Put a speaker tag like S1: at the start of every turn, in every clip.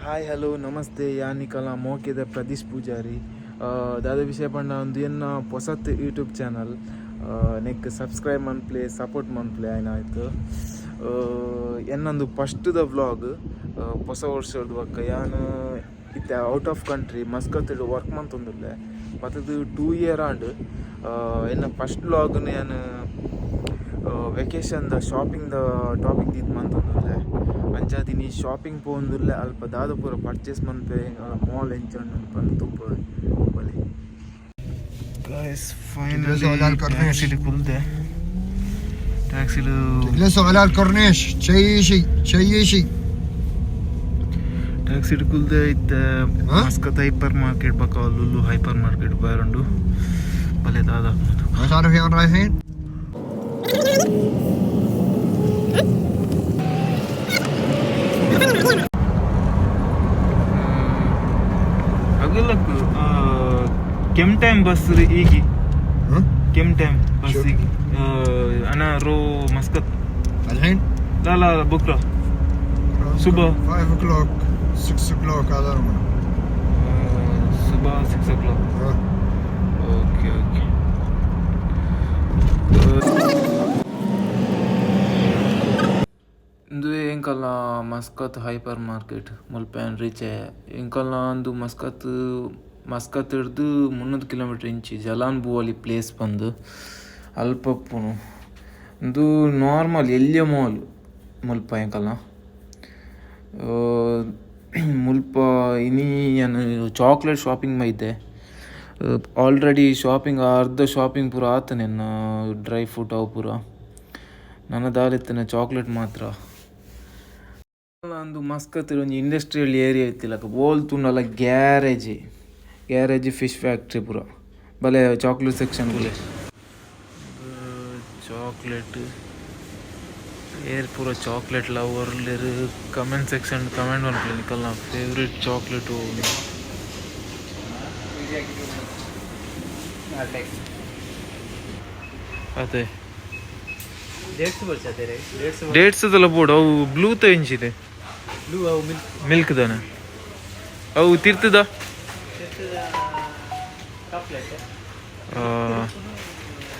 S1: Hi hello namaste, ಯಾನಿಕಲ ಮೋಕೆದ ಪ್ರದೀಶ್ ಪೂಜಾರಿ. ದಾದ ವಿಷಯ ಪಂಡ ಒಂದು ಎನ್ನ ಪೊಸತ್ ಯೂಟ್ಯೂಬ್ ಚಾನಲ್ ನೆಕ್ ಸಬ್ಸ್ಕ್ರೈಬ್ ಮನ್ಪ್ಲೆ, ಸಪೋರ್ಟ್ ಮನ್ಪ್ಲೆ. ಆಯ್ತು, ಎನ್ನೊಂದು ಫಸ್ಟ್ದ ವ್ಲಾಗ್ ಹೊಸ ವರ್ಷದ ಬೊಕ್ಕ. ಯಾನ್ ಇತ್ತೆ out of country Muscat work ಮಂತೊಂದುಲ್ಲೆ. ಬತ್ತದು 2 ಇಯರ್ ಆಂಡ್. ಎನ್ನ ಫಸ್ಟ್ ವ್ಲಾಗ್ನು ಯಾನ್ vacation the shopping the topic ದೀದ್ ಮಂತೊಂದುಲ್ಲೆ. ಅಂಚಾದ್ ಇನಿ ಶಾಪಿಂಗ್ ಪೋವೊಂದುಲ್ಲೆ. ಅಲ್ಪ ದಾದ ಪೂರ ಪರ್ಚೇಸ್ ಮನ್ಪೆ, ಮಾಲ್ ಎಂಚ ಉಂಡು ಪಂದ್ ತೂಪ ಬಲೆ. Guys, finally ಟ್ಯಾಕ್ಸಿಡ್ ಕುಲ್ದೆ, ಟ್ಯಾಕ್ಸಿಡ್.
S2: تجلسوا على الكورنيش تشيشي تشيشي.
S1: ಟ್ಯಾಕ್ಸಿಡ್ ಕುಲ್ದೆ ಇತ್ತೆ.
S2: ಹಾ?
S1: ಮಸ್ಕತ್ ಹೈಪರ್ ಮಾರ್ಕೆಟ್ ಬೊಕ್ಕ ಲುಲ್ಲು ಹೈಪರ್ ಮಾರ್ಕೆಟ್ ಬರುಂಡು. ಬಲೆ ದಾದ.
S2: ما تعرف وين رايحين؟
S1: اقول لك كم time بس يجي؟
S2: ها؟
S1: كم time بس
S2: شو؟
S1: يجي؟ انا رو مسقط.
S2: الحين؟
S1: لا لا، بكره صبح.
S2: 5 o'clock، 6 o'clock هذا المهم.
S1: صبح 6 o'clock.
S2: ها.
S1: Okay okay. ಇಂದು ಎಂಕಲ್ನ ಮಸ್ಕತ್ ಹೈಪರ್ ಮಾರ್ಕೆಟ್ ಮುಲ್ಪ ರೀಚ್. ಎಂಕಲ್ನ ಒಂದು ಮಸ್ಕತ್ ಮಸ್ಕತ್ ಹಿಡ್ದು 300 ಕಿಲೋಮೀಟರ್ ಇಂಚಿ ಜಲಾನ್ ಬುವಾಲಿ ಪ್ಲೇಸ್ ಬಂದು ಅಲ್ಪ ಉಪ್ಪುನು. ಇಂದು ನಾರ್ಮಲ್ ಎಲ್ಯ ಮಾಲ್ ಮುಲ್ಪ. ಎಂಕಲ್ನ ಮುಲ್ಪ ಇನಿ ಯಾನ್ ಚಾಕ್ಲೇಟ್ ಶಾಪಿಂಗ್ ಮೈತೆ. ಆಲ್ರೆಡಿ ಶಾಪಿಂಗ್, ಅರ್ಧ ಶಾಪಿಂಗ್ ಪೂರ ಆತನೆ ಎನ್ನ, ಡ್ರೈ ಫ್ರೂಟ್ ಅವು ಪೂರ. ನನ ದಾಲ ಚಾಕ್ಲೇಟ್ ಮಾತ್ರ. ಒಂದು ಮಸ್ಕತ್ ಒಂಜಿ ಇಂಡಸ್ಟ್ರಿಯಲ್ ಏರಿಯಾ ಇತ್ತಿಲಕ. ಓಲ್ ತೂಂಡಲ ಗ್ಯಾರೇಜ್, ಗ್ಯಾರೇಜ್, ಫಿಶ್ ಫ್ಯಾಕ್ಟ್ರಿ ಪೂರ. ಬಲೆ, ಚಾಕ್ಲೇಟ್ ಸೆಕ್ಷನ್ ಬಲೆ. ಚಾಕ್ಲೇಟ್ ಏರ್ ಪೂರ ಚಾಕ್ಲೇಟ್ ಲವರ್ ಉಲ್ಲೆರ್, ಕಮೆಂಟ್ ಸೆಕ್ಷನ್ ಕಮೆಂಟ್ ಮನ್ಪುಲೆ ನಿಕಲ್ನ ಫೇವ್ರೇಟ್ ಚಾಕ್ಲೇಟ್. ಅದೇ.
S3: ಡೇಟ್ಸ್ ಬರ್ಸತ್ತೆ, ಡೇಟ್ಸ್.
S1: ಡೇಟ್ಸ್ ದಲ್ಲ ಬೋಡು. ಅವು ಬ್ಲೂ ತ ಇಂಚಿದೆ.
S3: ಬ್ಲೂ ಅವು ಮಿಲ್ಕ್.
S1: ಮಿಲ್ಕ್ ದಾನೆ ಅವು ತಿರ್ತದ.
S3: Chocolate,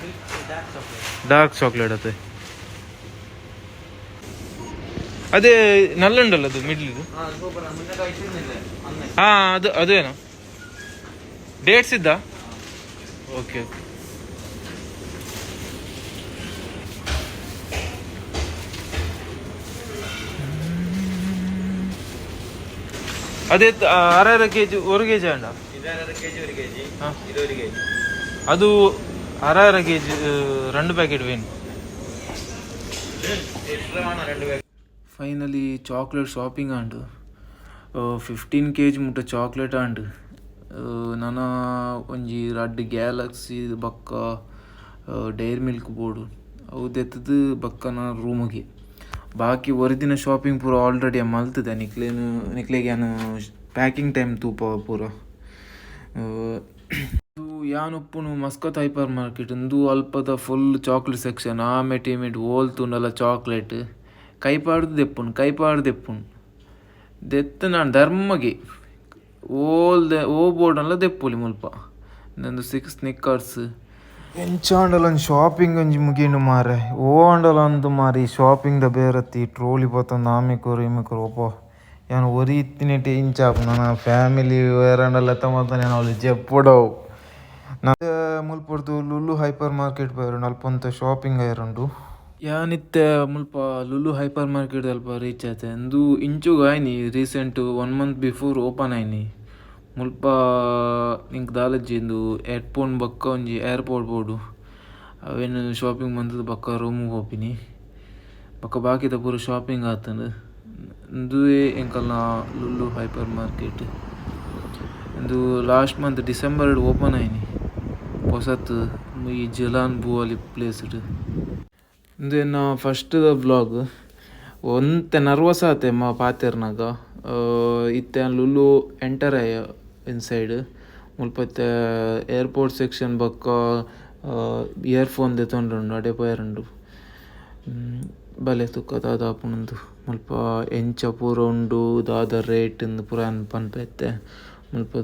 S3: milk, dark chocolate.
S1: Dark chocolate ಅದೇ. ಅದೇ ನಲ್ಲುಂಡಲ್ಲ ಅದು ಮಿಡ್ಲ್ ಇದು. ಹಾ, ಅದು ಅದೇನು ಡೇಟ್ಸ್ ಇದ್ದ. Okay okay. ಅದೇ ಅರ ಅರ ಕೆಜಿ, ಒಂದು ಕೆಜಿ ಅಂಡ.
S3: ಕೆಜಿ, ಒಂದು ಕೆಜಿ.
S1: ಹಾ.
S3: ಇದು ಒಂದು ಕೆಜಿ.
S1: ಅದು ಅರ ಅರ ಕೆಜಿ రెండు ಪ್ಯಾಕೆಟ್ ವೇನು.
S3: ಎರಡು packet.
S1: ಫೈನಲಿ ಚಾಕ್ಲೇಟ್ ಶಾಪಿಂಗ್ ಆಂಡ್. 15 ಕೆಜಿ ಮುಟ್ಟ ಚಾಕ್ಲೇಟ್ ಆಂಡ್. ನನ ಒಂಜಿ ರಡ್ಡ್ ಗ್ಯಾಲಕ್ಸಿ ಬೊಕ್ಕ ಡೈರಿ ಮಿಲ್ಕ್ ಬೋಡು. ಅವು ದೆತ್ತದು ಬೊಕ್ಕ ನಾ ರೂಮಿಗೆ. ಬಾಕಿ ಒರಿದಿನ ಶಾಪಿಂಗ್ ಪೂರ ಆಲ್ರೆಡಿ ಮಲ್ತದೆ. ನಿಕ್ಲೇನು ನಿಕ್ಲೆಗ್ ಯಾನ್ ಪ್ಯಾಕಿಂಗ್ ಟೈಮ್ ತೂಪ ಪೂರ. ಉಂದು ಯಾನ್ ಉಪ್ಪುನು ಮಸ್ಕತ್ ಹೈಪರ್ ಮಾರ್ಕೆಟ್. ಉಂದು ಅಲ್ಪದ ಫುಲ್ ಚಾಕ್ಲೇಟ್ ಸೆಕ್ಷನ್. ಆಮೆಟ್ ಈಮೆಟ್ ಓಲ್ ತೂಂಡಲ ಚಾಕ್ಲೇಟ್. ಕೈ ಪಾಡ್ದು ದೆಪ್ಪುನು, ಕೈ ಪಾಡ್ದು ದೆಪ್ಪುನು. ದೆತ್ತ್ ನಾನ್ ಧರ್ಮಗೆ ಓಲ್ ಓ ಬೋರ್ಡನ್ಲ ದೆಪ್ಪೊಲಿ ಮುಲ್ಪ. ಉಂದೊಂದು ಸಿಕ್ಸ್ ಸ್ನಿಕ್ಕರ್ಸ್. ಎಂಚಾಂಡಲ ಒಂಜಿ ಶಾಪಿಂಗ್ ಒಂಜಿ ಮುಗಿಂಡು ಮಾರೆ. ಓ ಆಂಡಲ ಅಂದ್ ಮಾರಿ ಶಾಪಿಂಗ್ ದ ಬೇರತ್ತಿ ಟ್ರೋಲಿ ಪತ್ತೊಂದು ಆಮೆ ಕೊರು ಈಮೆ ಕೊರು. ಒಪ್ಪ ಯಾನ್ ಒರಿ ಇತ್ತಿನೆಟ್ ಇಂಚ ಆಪುಂಡು. ನನ ಫ್ಯಾಮಿಲಿ ಏರಾಂಡಲ ಲೆತ್ತ ಮಲ್ತೊಂದು ಯಾನ್ ಅವ್ಲು ಜೆಪ್ಪುಡವು. ಮುಲ್ಪರ್ದು ಲುಲು ಹೈಪರ್ ಮಾರ್ಕೆಟ್ ಪೋಯೆರುಂಡು. ಅಲ್ಪ ಒಂತೆ ಶಾಪಿಂಗ್ ಆಯೆರುಂಡು. ಯಾನಿತ್ತೆ ಮುಲ್ಪ ಲುಲು ಹೈಪರ್ ಮಾರ್ಕೆಟ್ ಅಲ್ಪ ರೀಚ್ ಆತೆ. ಇಂದು ಇಂಚೊಗು ಆಯ್ನಿ, ರೀಸೆಂಟ್ 1 ಮಂತ್ ಬಿಫೋರ್ ಓಪನ್ ಆಯ್ನಿ. ಮುಲ್ಪ ಎಂಕ್ ದಾಲಜ್ಜಿ, ಇಂದು ಹೆಡ್ಫೋನ್ ಬೊಕ್ಕ ಒಂಜಿ ಏರ್‌ಪೋಡ್ ಬೋಡು. ಅವೆನ್ ಶಾಪಿಂಗ್ ಮಂತುದು ಬೊಕ್ಕ ರೂಮುಗು ಪೋಪಿನಿ. ಬೊಕ್ಕ ಬಾಕಿದ ಪೂರ ಶಾಪಿಂಗ್ ಆತುಂಡು. ಇಂದುವೆ ಎಂಕಲ್ನ ಲುಲು ಹೈಪರ್ ಮಾರ್ಕೆಟ್. ಇಂದು ಲಾಸ್ಟ್ ಮಂತ್ ಡಿಸೆಂಬರ್ ಓಪನ್ ಆಯ್ನಿ ಪೊಸತ್ ಈ ಜಲಾನ್ ಬುವಾಲಿ ಪ್ಲೇಸ್ ಡ್. ಇಂದು ಎನ್ನ ಫಸ್ಟ್ ದ ವ್ಲಾಗ್. ಒಂತೆ ನರ್ವಸ್ ಆತೆ ಮ ಪಾತೆರ್ನಗ. ಇತ್ತೆ ಯಾನ್ ಲುಲು ಎಂಟರ್ ಆಯ ಇನ್ಸೈಡ್. ಮುಲ್ಪ ಇತ್ತೆ ಏರ್‌ಪೋಡ್ ಸೆಕ್ಷನ್ ಬೊಕ್ಕ ಇಯರ್‌ಫೋನ್ ದೆತೊಂಡುಂಡು. ಅಡೆ ಪೋಯೆರುಂಡು. ಬಲೆ ತುಕ ದಾದ ಆಪುಂಡು ಮುಲ್ಪ ಎಂಚ ಪೂರ ಉಂಡು ದಾದ ರೇಟ್ ಇಂದ್ ಪೂರ ಯಾನ್ ಪನ್ಪೆ ಇತ್ತೆ ಮುಲ್ಪ.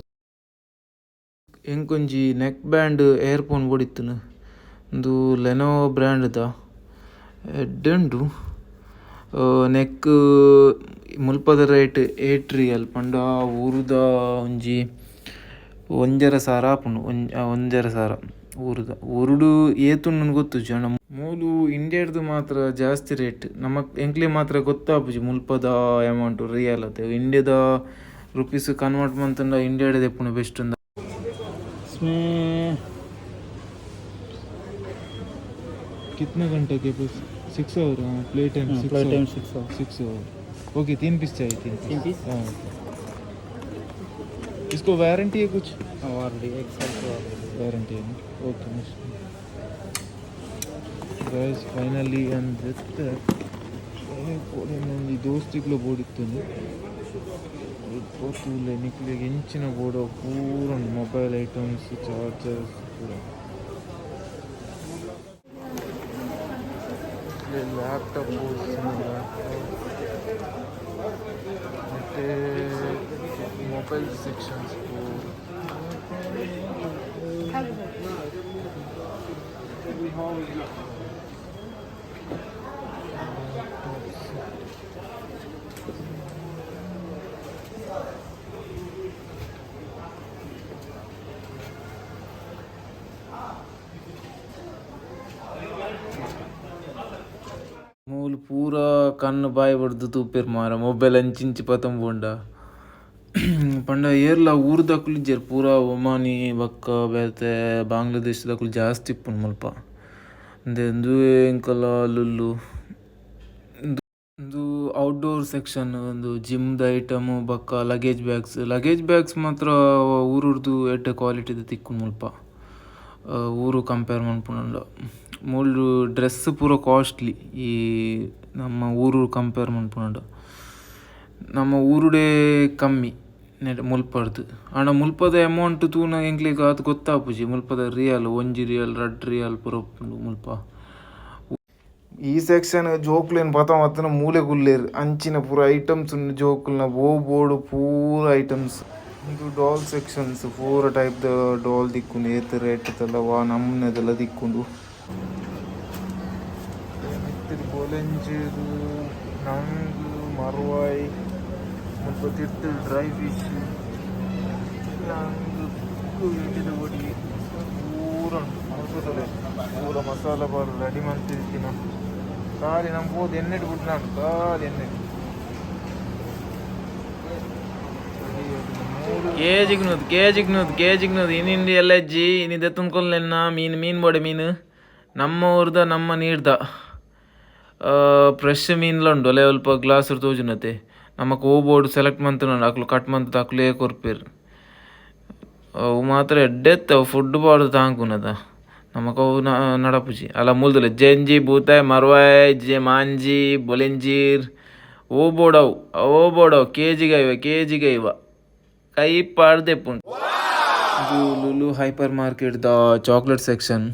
S1: ಎಂಕೊಂಜಿ ನೆಕ್ ಬ್ಯಾಂಡ್ ಏರ್‌ಫೋನ್ ಬೋಡಿತ್ತುಂಡು. ಉಂದು ಲೆನೋವೊ ಬ್ರ್ಯಾಂಡ್ ದ ಎಡ್ಡೆ ಉಂಡು. ನೆಕ್ಕ್ ಮುಲ್ಪದ ರೇಟ್ 8 ರಿಯಲ್ ಪಂಡ ಊರುದ ಒಂಜಿ 1500 ಆಪುಂಡು, 1500 ಊರುದ. ಊರುಡು ಏತ್ ಉಂಡು ಗೊತ್ತುಜಿ ಆಂಡ ಮೂಲು ಇಂಡಿಯಾಡ್ದ್ ಮಾತ್ರ ಜಾಸ್ತಿ ರೇಟ್. ನಮಕ್ ಎಂಕ್ಲೆ ಮಾತ್ರ ಗೊತ್ತಾಪುಜಿ ಮುಲ್ಪದ ಅಮೌಂಟ್ ರಿಯಲ್ ಅತೆ ಇಂಡಿಯಾದ ರುಪೀಸ್ ಕನ್ವರ್ಟ್ ಮಂತುಂಡ ಇಂಡಿಯಾಡ್ ದೆಪ್ಪುನ ಬೆಸ್ಟ್.
S3: इसमें
S1: कितना घंटे के बस? 6 our? Play time?
S3: Play time 6 hour.
S1: 6 hour, okay. तीन पीस चाहिए, तीन.
S3: तीन पीस?
S1: हाँ। इसको वारंटी है कुछ?
S3: वारंटी, एक साल की वारंटी।
S1: वारंटी है? ओके ಗೈಸ್, ಫೈನಲಿ ಅಂದೆತ್ತೆ ಒಂಜಿ ದೋಸ್ತಿಗ್ಲ ಬೋಡಿತ್ತುಂಡು. ತೂಲೆ ನಿಕ್ಲೆಗ್ ಎಂಚಿನ ಬೋಡ ಪೂರ ಉಂಡು, ಮೊಬೈಲ್ ಐಟಮ್ಸ್, ಚಾರ್ಜರ್ಸ್ ಪೂರ. ಲ್ಯಾಪ್ಟಾಪ್, ಮತ್ತೆ ಮೊಬೈಲ್ ಸೆಕ್ಷನ್ಸ್ ಪೂರ. ಮೂಲು ಪೂರ ಕಣ್ಣು ಬಾಯಿ ಬಡ್ದು ತೂಪೆರ್ ಮಾರ ಮೊಬೈಲ್ ಅಂಚಿಂಚಿ ಪತೊಂಬುಂಡ ಪಂಡ ಏರ್ಲ ಊರುದಕುಲು ಇಜ್ಜೆರ್, ಪೂರ ಒಮಾನಿ ಬೊಕ್ಕ ಬೇತೆ ಬಾಂಗ್ಲಾದೇಶದಕುಲು ಜಾಸ್ತಿ ಇಪ್ಪುನು ಮುಲ್ಪ. ಇಂದೆ ಉಂದುವೇ ಎಂಕಲ್ಲ ಲುಲ್ಲು. ಉಂದು ಔಟ್ಡೋರ್ ಸೆಕ್ಷನ್. ಉಂದು ಜಿಮ್ ದ ಐಟಮ್ ಬೊಕ್ಕ ಲಗೇಜ್ ಬ್ಯಾಗ್ಸ್. ಲಗೇಜ್ ಬ್ಯಾಗ್ಸ್ ಮಾತ್ರ ಊರುರ್ದು ಎಡ್ಡೆ ಕ್ವಾಲಿಟಿದ ತಿಕ್ಕುಂಡು ಮುಲ್ಪ, ಊರು ಕಂಪೇರ್ ಮನ್ಪುನಂಡ. ಮೂಲು ಡ್ರೆಸ್ ಪೂರ ಕಾಸ್ಟ್ಲಿ ಈ ನಮ್ಮ ಊರು ಕಂಪೇರ್ ಮನ್ಪುನಂಡ. ನಮ್ಮ ಊರುಡೇ ಕಮ್ಮಿ ನೆಟ್ ಮುಲ್ಪರ್ದು. ಆಂಡ ಮುಲ್ಪದ ಅಮೌಂಟ್ ತೂನಗ ಎಂಕ್ಲೆಗ್ ಆತ್ ಗೊತ್ತಾಪುಜಿ. ಮುಲ್ಪದ ರಿಯಲ್ 1 ರಿಯಲ್, 2 ರಿಯಲ್ ಪೂರ ಉಪ್ಪುಂಡು ಮುಲ್ಪ. ಈ ಸೆಕ್ಷನ್ ಜೋಕ್ಲೆನ್ ಪತೊಂದು ಮೂಲೆ ಕುಲ್ಲೆರ್. ಅಂಚಿನ ಪೂರ ಐಟಮ್ಸ್ ಉಂಡು ಜೋಕುಲ್ನ, ಒವು ಬೋಡು ಪೂರ ಐಟಮ್ಸ್. ಉಂದು ಡಾಲ್ ಸೆಕ್ಷನ್ಸ್. ಪೂರ ಟೈಪ್ ದ ಡಾಲ್ ತಿಕ್ಕುಂಡು. ಏತ್ ರೇಟ್ ದ ವಾ ನಮೂನೆದೆಲ್ಲ ತಿಕ್ಕುಂಡು. ಮಿತ್ತ್ ಬೋಲೆಂಜೇರು, ನಂಗು, ಮರ್ವಾಯಿ, ಮುಲ್ಪ ತಿರ್ತ್ ಡ್ರೈ ಫಿಶ್, ನಂಗು ಇಟ್ಟಿದ ಪೊಡಿ ಪೂರ ಉಂಡು. ಮುಲ್ಪ ಪೂರ ಮಸಾಲ ಪಾಡ್ ರೆಡಿ ಮಂತಿತ್ತಿನ. ಖಾಲಿ ನಮ್ ಪೋದು ಎಣ್ಣೆಡ್ ಬುಡ್ನಾಂಡು, ಖಾಲಿ ಎಣ್ಣೆ. ಕೇಜಿಗ್ 100, ಕೇಜಿಗ್ 100, ಕೇಜಿಗ್ 100. ಇನಿ ಇಂಡಿ ಎಲ್ಲ ಇಜ್ಜಿ. ಇನಿ ದೆತ್ತೊಂದು ಮೀನು. ಮೀನು ಬೋಡೆ ಮೀನು ನಮ್ಮ ಊರ್ದ, ನಮ್ಮ ನೀರ್ದ ಫ್ರೆಶ್ ಮೀನ್ಲ ಉಂಡು. ಅಲೆ ಅಲ್ಪ ಗ್ಲಾಸ್ ತೋಜುನತೆ. ನಮಕ್ ಓ ಬೋಡು ಸೆಲೆಕ್ಟ್ ಮಂತುಂಡು, ಅಕ್ಲು ಕಟ್ ಮಂತ್ ಅಕ್ಲೇ ಕೊರ್ಪೆರ್. ಅವು ಮಾತ್ರ ಎಡ್ಡೆತ್ತ ಫುಡ್ ಪಾಡ್ದು ತಾಂಕುನದ. ನಮಕ್ ಅವು ನಡಪುಜಿ ಅಲ್ಲ. ಮೂಲ್ದಲ್ಲ ಜೆಂಜಿ, ಬೂತಾಯ್, ಮರ್ವಾಯ್, ಜೆ ಮಾಂಜಿ, ಬೊಲೆಂಜೀರ್, ಓ ಬೋಡವು ಓ ಬೋಡವು. ಕೆಜಿಗೆ 50, ಕೆಜಿಗೆ 50. ಕೈ ಪಾಡ್ದೆಪ್ಪುಂಡು. ಇದು ಲುಲು ಹೈಪರ್ ಮಾರ್ಕೆಟ್ ದ ಚಾಕ್ಲೇಟ್ ಸೆಕ್ಷನ್.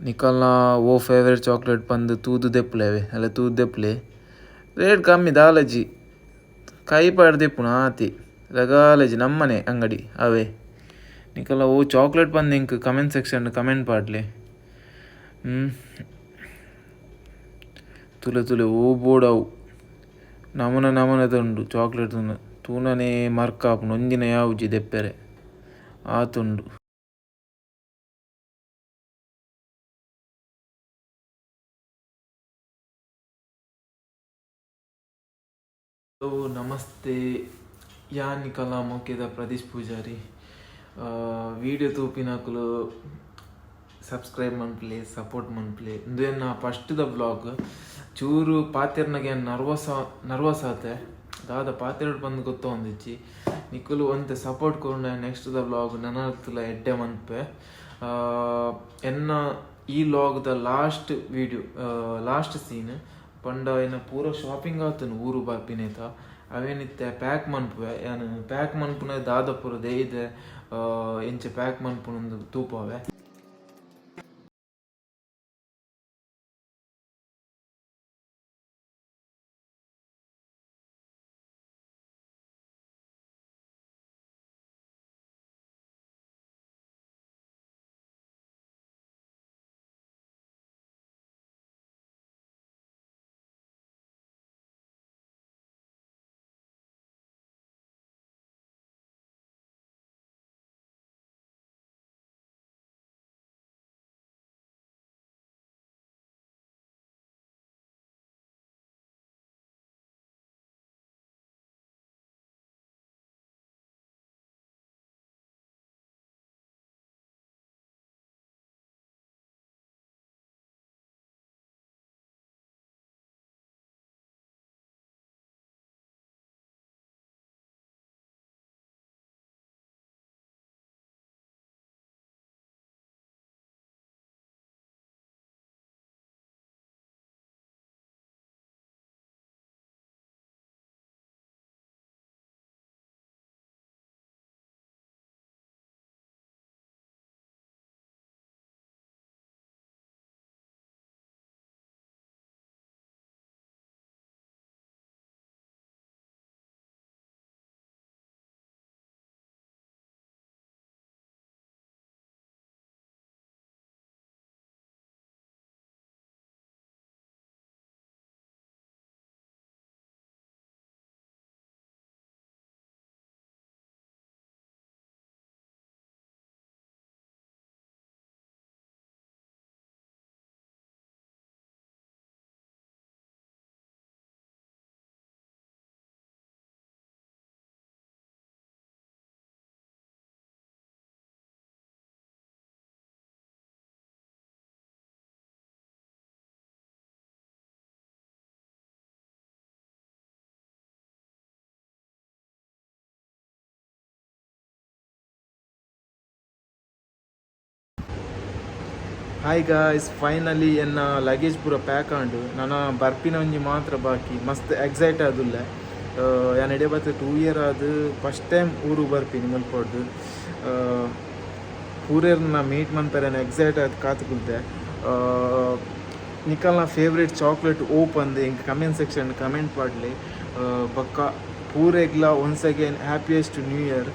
S1: ನಿಕಲ್ನ ಓ ಫೇವರೇಟ್ ಚಾಕ್ಲೇಟ್ ಪಂದ್ ತೂದು ದೆಪ್ಪುಲೆವೆ ಅಲ್ಲ, ತೂದು ದೆಪ್ಪುಲೆ. ರೇಟ್ ಕಮ್ಮಿ ದಾಲಜಿ, ಕೈ ಪಾಡ್ದೆಪ್ಪುನು ಆತಿ ರಗಾಲಜಿ. ನಮ್ಮನೆ ಅಂಗಡಿ ಅವೇ. ನಿಕಲ್ನ ಓ ಚಾಕ್ಲೇಟ್ ಪಂದ್ ಎಂಕ್ ಕಮೆಂಟ್ ಸೆಕ್ಷನ್ ಕಮೆಂಟ್ ಪಾಡ್ಲೆ. ತುಲೆ ತುಲೆ, ಓ ಬೋಡವು ನಮನ ನಮನದ ಉಂಡು ಚಾಕ್ಲೇಟ್. ತೂನನೇ ಮರ್ಕ್ ಆಪುಂಡು. ಒಂಜಿನ ಯಾವುಜಿ ದೆಪ್ಪೆರೆ, ಆತುಂಡು. ಹಲೋ, ನಮಸ್ತೆ. ಯಾನ್ ನಿಕಲ್ನ ಮೋಕೆದ ಪ್ರದೀಶ್ ಪೂಜಾರಿ. ವಿಡಿಯೋ ತೂಪಿನಕುಲು ಸಬ್ಸ್ಕ್ರೈಬ್ ಮನ್ಪುಲೆ, ಸಪೋರ್ಟ್ ಮನ್ಪುಲೆ. ಉಂದು ಎನ್ನ ಫಸ್ಟ್ ದ ವ್ಲಾಗ್. ಚೂರು ಪಾತೆರ್ನಗ ನರ್ವಸ್ ನರ್ವಸ್ ಆತೆ. ದಾದ ಪಾತೆರೊಡು ಪಂದ್ ಗೊತ್ತೊಂದಿಜ್ಜಿ. ನಿಕುಲು ಒಂತೆ ಸಪೋರ್ಟ್ ಕೊರ್ಂಡ ನೆಕ್ಸ್ಟ್ ದ ವ್ಲಾಗ್ ನನತ್ಲ ಎಡ್ಡೆ ಮನ್ಪೆ. ಎನ್ನ ಈ vlog the last video, last scene ಪಂಡ ಎನ್ನ ಪೂರ ಶಾಪಿಂಗ್ ಆತುಂಡು ಊರು ಬರ್ಪಿನೇತ. ಅವೇನಿತ್ತೆ ಪ್ಯಾಕ್ ಮನ್ಪುವೆ ಯಾನ್. ಪ್ಯಾಕ್ ಮನ್ಪುನ ದಾದ ಪೂರ ದೇಯ್ದೆ ಎಂಚ ಪ್ಯಾಕ್ ಮನ್ಪುನ ತೂಪಾವೆ. ಹಾಯ್ ಗಾಯ್ಸ್, ಫೈನಲಿ ಎನ್ನ ಲಗೇಜ್ ಪೂರ ಪ್ಯಾಕ್ ಆಂಡು. ನನ ಬರ್ಪಿನ ಒಂಜಿ ಮಾತ್ರ ಬಾಕಿ. ಮಸ್ತ್ ಎಕ್ಸೈಟ್ ಆದುಲ್ಲೆ. ಯಾನ್ ಎಡೆ ಬತ್ತು 2 ಇಯರ್ ಆದ್ ಫಸ್ಟ್ ಟೈಮ್ ಊರು ಬರ್ಪಿನಿ. ಮುಲ್ಪೊಡ್ದು ಪೂರೆರ್ನ ಮೀಟ್ ಮನ್ಪೆರೆ ಎಕ್ಸೈಟ್ ಆದ್ ಕಾತು ಕುಲ್ತೆ. ನಿಕಲ್ನ ಫೇವ್ರೇಟ್ ಚಾಕ್ಲೇಟ್ ಓಪಂದ್ ಎಂಕ್ ಕಮೆಂಟ್ ಸೆಕ್ಷನ್ ಕಮೆಂಟ್ ಪಾಡ್ಲೆ. ಬೊಕ್ಕ ಪೂರೆಗ್ಲ once again happiest new year.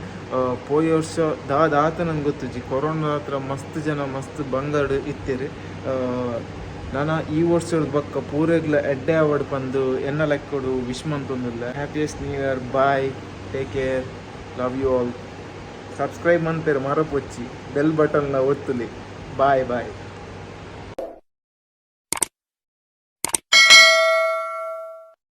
S1: ಪೋಯಿ ವರ್ಷ ದಾದ ಆತ ನಂಗೆ ಗೊತ್ತುಜಿ. ಕೊರೋನಾ ಹತ್ರ ಮಸ್ತ್ ಜನ ಮಸ್ತ್ ಬಂಗಾರ್ಡ್ ಇತ್ತೆರ್. ನನ ಈ ವರ್ಷದ ಬೊಕ್ಕ ಪೂರೆಗ್ಲ ಎಡ್ಡೆ ಆವಡ್ ಪಂದು ಎನ್ನ ಲೆಕ್ಕೊಡು wish ಮಂತೊಂದುಲ್ಲೆ. Happiest new year. Bye, take care, love you all. Subscribe ಮನ್ಪೆರೆ ಮರಪೊಚ್ಚಿ, ಬೆಲ್ ಬಟನ್ಲ ಒತ್ತುಲಿ. Bye boy.